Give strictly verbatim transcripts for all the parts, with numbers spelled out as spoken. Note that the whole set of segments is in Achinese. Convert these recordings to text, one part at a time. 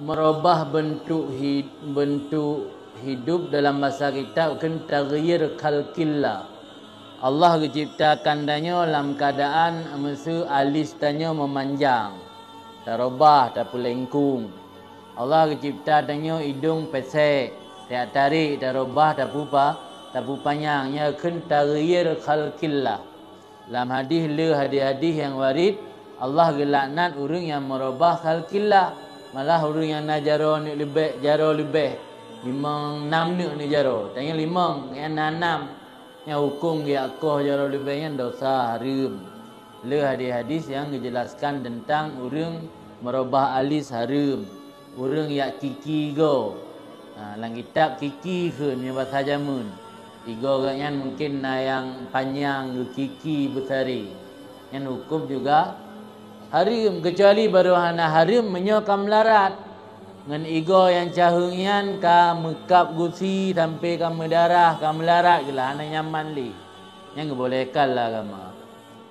Meurubah beuntuk hi-, beuntuk hidup dalam basa kitab kheun taghyir khalqillah. Allah geuciptakan tanyoe lam keuadaan meuseu alis tanyoe meumanjang, tarubah, tapeulengkung. Allah geucipta tanyoe idong pesek, tajak tarék, tarubah, tapupa-, tapupanyang. Nyan kheun taghyir khalqillah. Lam hadih le hadih-hadih nyang waréd, Allah geulaknat ureuëng nyang meurubah khalqillah. Malah ureuëng nyang na jaroe neuk leubeh, jaroe leubeh, limong nam neuk neujaroe. Tanyoe limong, nyang na nam. Nyang huköm geujak koh jaroe leubeh nyan dosa, hareuem. Le hadih-hadih nyang geujeulaskan teuntang ureuëng meurubah alis, hareuem. Ureuëng jak kiki igoe. Ha, lam kitab kiki kheun meunyoe basa jameun. Igoe geuh nyan mungken na nyang panyang geukiki beusaré. Nyan huköm juga hareuem, keucuali barô hana hareuem meunyoe ka meularat. Ngon igoe nyang caheueng nyan ka meukab gusi sampoe ka meudarah, ka meularat, geulah hana nyaman lé. Nyan geubolehkan lé agama.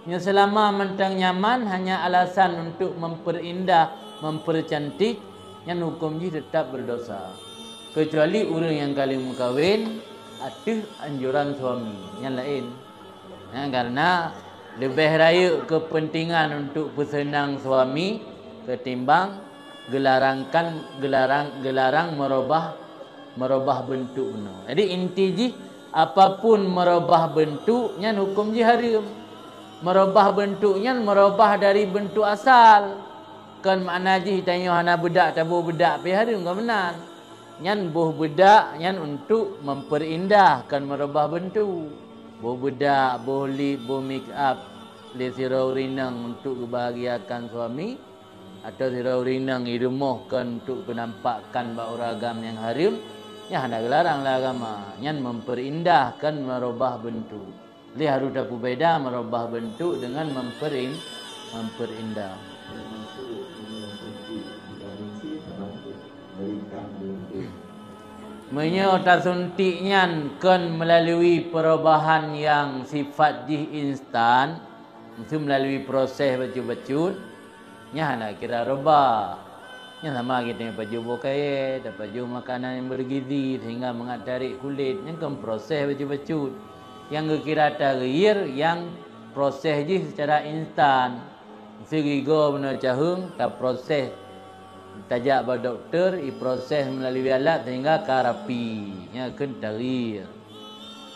Nyoe seulama mantong nyaman hanya alasan untuk memperindah, mempercantik, nyan huköm jih teutap beurdosa. Keucuali ureuëng nyang ka lheueh meukawen ateueh anjuran suami, nyan laén. Nyan kareuna leubeh rayeuk keupeuntengan untuk peuseunang suami ketimbang geularangkan, geularang, geularang meurubah, meurubah beuntuk bunoe. Jadi inti jih, apapun meurubah beuntuk nyan huköm jih hareuem. Meurubah beuntuk nyan meurubah dari beuntuk asal. Kon makna jih tanyoe hana beudak taboh beudak pih hareuem, kon meunan. Nyan boh beudak nyan untuk memperindah, kon meurubah beuntuk. Boh beudak, boh lip, boh make up lé sidroe ureuëng inong untuk geubahagiakan suami, atau sidroe ureuëng inong i rumoh kon untuk peunampakkan bak ureuëng agam nyang hareuem, nyan hana geularang lé agama. Nyan memperindah, kon meurubah beuntuk. Lé harôh tapeubeda meurubah beuntuk deungon memperin-, memperindah. Meunyoe tasuntik nyan kon meulalu perubahan nyang sifat jih instan, meuseu meulalu proses bacut-bacut, nyan hana kira rubah. Nyan sama geutanyoe pajoh boh kayèe, tapajoh makanan nyang bergizi sehingga mangat tarék kulét, nyan kon proses bacut-bacut. Nyang geukira taghyir nyang proses jih secara instan. Meuseu igoe bunoe caheueng, taproses, tajak bak dokto, iproses meulalu alat sehingga ka rapi. Nyan kheun taghyir.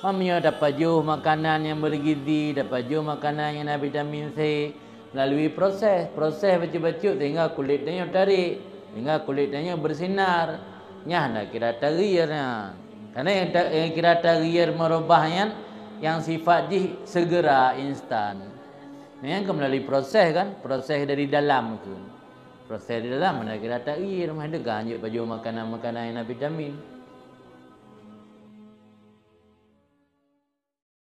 Meunyoe tapajoh makanan nyang bergizi, tapajoh makanan nyang na vitamin C, meulalu proses, proses bacut-bacut sehingga kulét tanyoe tarék, sehingga kulét tanyoe bersinar. Nyan hana kira taghyir nyan. Karena nyang ta-, nyang kira taghyir meurubah nyan, nyang sifat jih segera, instan. Nyan kan meulalu proses kan, proses dari dalam tu. Proses dari dalam hana kira taghyir, mah deuh ka hanjeuet pajoh makanan-makanan nyang na vitamin.